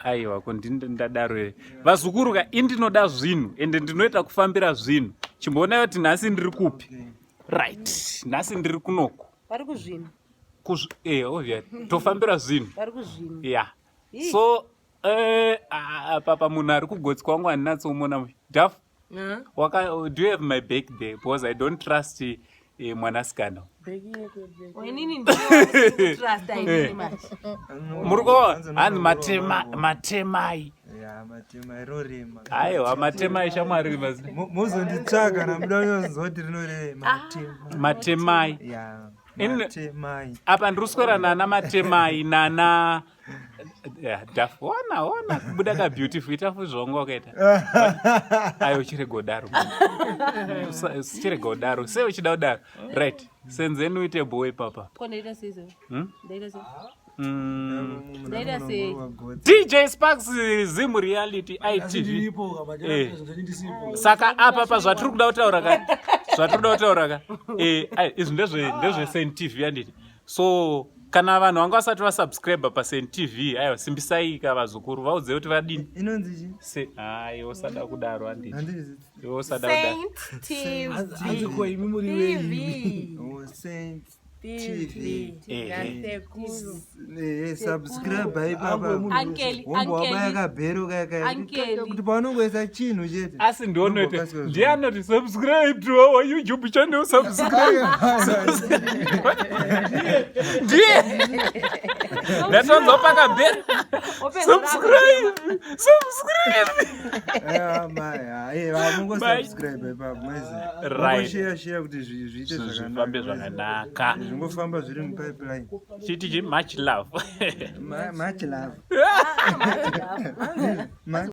Aiwa, ko ndadaro here vazukuru ka? Indinoda zvinhu, ende ndinoita kufambira zvinhu. Chimboonai kuti nhasi ndiri kupi. Right, nhasi ndiri kunoku. Vari kuzvinhu. Obvious, tofambira zvinhu. Vari kuzvinhu. Ya, so papa munhu ari kugotsi kwangu handinatsomuona. Daf, waka, do you have my bag there? Because I don't trust mwanasikana. Inini ndinotrust inini manje. Muri kuona hanzi matema, matemai. Ya, matema irorema. Aiwa, matemai, shamwari. Muzonditsvaga namuda unyonzwa kuti rinorema, matema. Matemai. Ya, matemai. Apa ndiri kuswera nana matemai, nana daf. Ona, ona kubuda kabeautiful. Ita futi zvawanga wakaita. Ayo, chirega kudaro, chirega kudaro. Sei uchida kudaro? Right, senzeni uite boy papa. Ko ndaita sei so? Hmm? Ndaita sei? Ndaita sei? DJ Sparks, Zim Reality ITV. Saka apa pazvatiri kuda kutaura ka, zvatiri kuda kutaura ka, izvi ndezve Saint TV, handiti? So kana vanhu vanga vasati vasubscribe paSaint TV, aiwa, simbisai ka vazukuru, vaudze kuti vadini. Inonzi chi? Aiwa, usada kudaro, handiti? Handiti. Iwe usada kudaro. Saint TV. Hanzi ko imi muri TV. Oh, Saint TV. Sekuru. Subscribe ipapa. Ankeli, Wombo wabaya Ankeli. kabhero kaya Ankeli. kuti paunongoisa chinhu chete. Asi ndionoti Unobva ndiye anoti, "Subscribe to our YouTube channel, subscribe." Ndiye ndatonzwa pakabhera, "Subscribe, subscribe." Mungosubscribe ipapo maizi. Right. Share kuti zviite Zvifambe zvakanaka. Zvingofamba zviri mupipeline. Chiti chi much love. Much love. Much